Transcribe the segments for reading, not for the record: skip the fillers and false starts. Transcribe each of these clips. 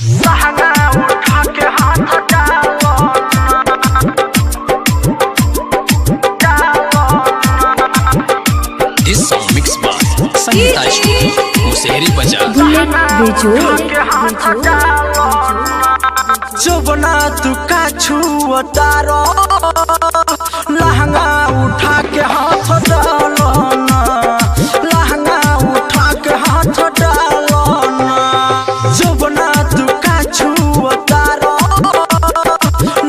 लहंगा उठा के हाथ डालो This song mixed by Sangeeta Studio, Musehri Bazaar. Bullet बेजोड़। चुबना तू का छुअतारो, लहंगा उठा के हाथ डालो ना, लहंगा उठा के हाथ डालो ना। चुबना तू का छुअतारो,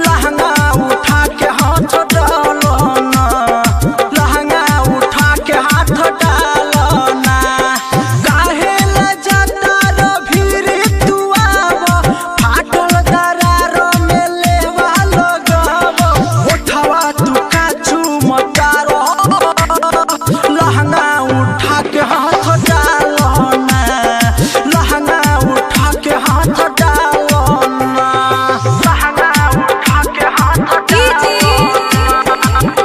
लहंगा उठा के हाथ डालो ना, लहंगा उठा के हाथ डालो ना। काहे ला जाता रो भीर तू आव, फाटल दरार में लेवा लगाव। उठावा तू काचू मतारो, लहंगा उठा के हाथ डालो ना, लहंगा उठा के हाथ डालो ना, लहंगा उठा के हाथ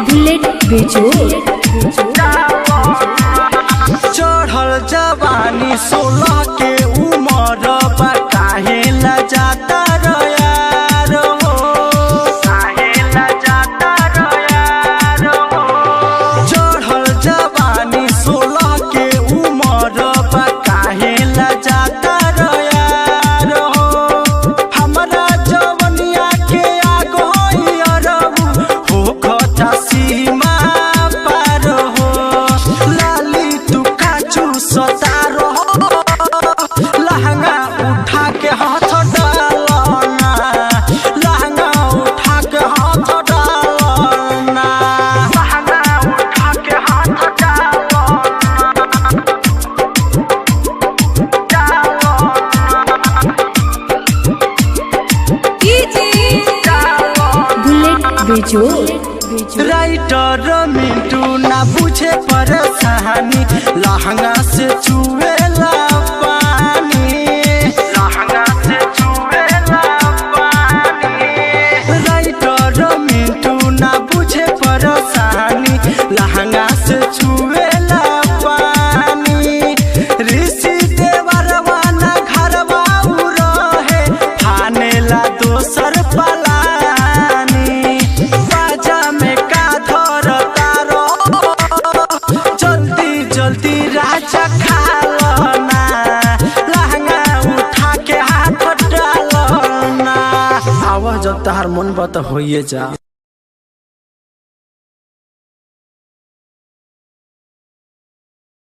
बुलेट बेजोड़। चढ़ल जवानी 16 के उमर बा, काहे ला जाता रो यार हो, काहे ला जाता रो यार हो। चढ़ल जवानी 16 के उमर बा, काहे ला जाता रो यार हो। हमरा जवनिया के आगो अरबू हो खता सीमा पार हो। लाली तू काचू सतारो, लहंगा उठा के हाथ डालो ना, लहंगा उठा के हाथ डालो ना, लहंगा उठा के हाथ डालो बुलेट बेजोड़। राइटर मिंटू ना बुझे परेशानी, लहंगा से चुएला पानी, लहंगा से चुएला पानी। राइटर मिंटू ना बुझे परेशानी, लहंगा से चुएला पानी। ऋषि देवरवा ना घरवा उ रहे, फानेला दोसर पलानी। बाजा में का धर तारो, जल्दी जल्दी राजा खा लो ना, लहंगा उठा के हाथ डालो ना। आवा जब तहार मन बत होइए जा।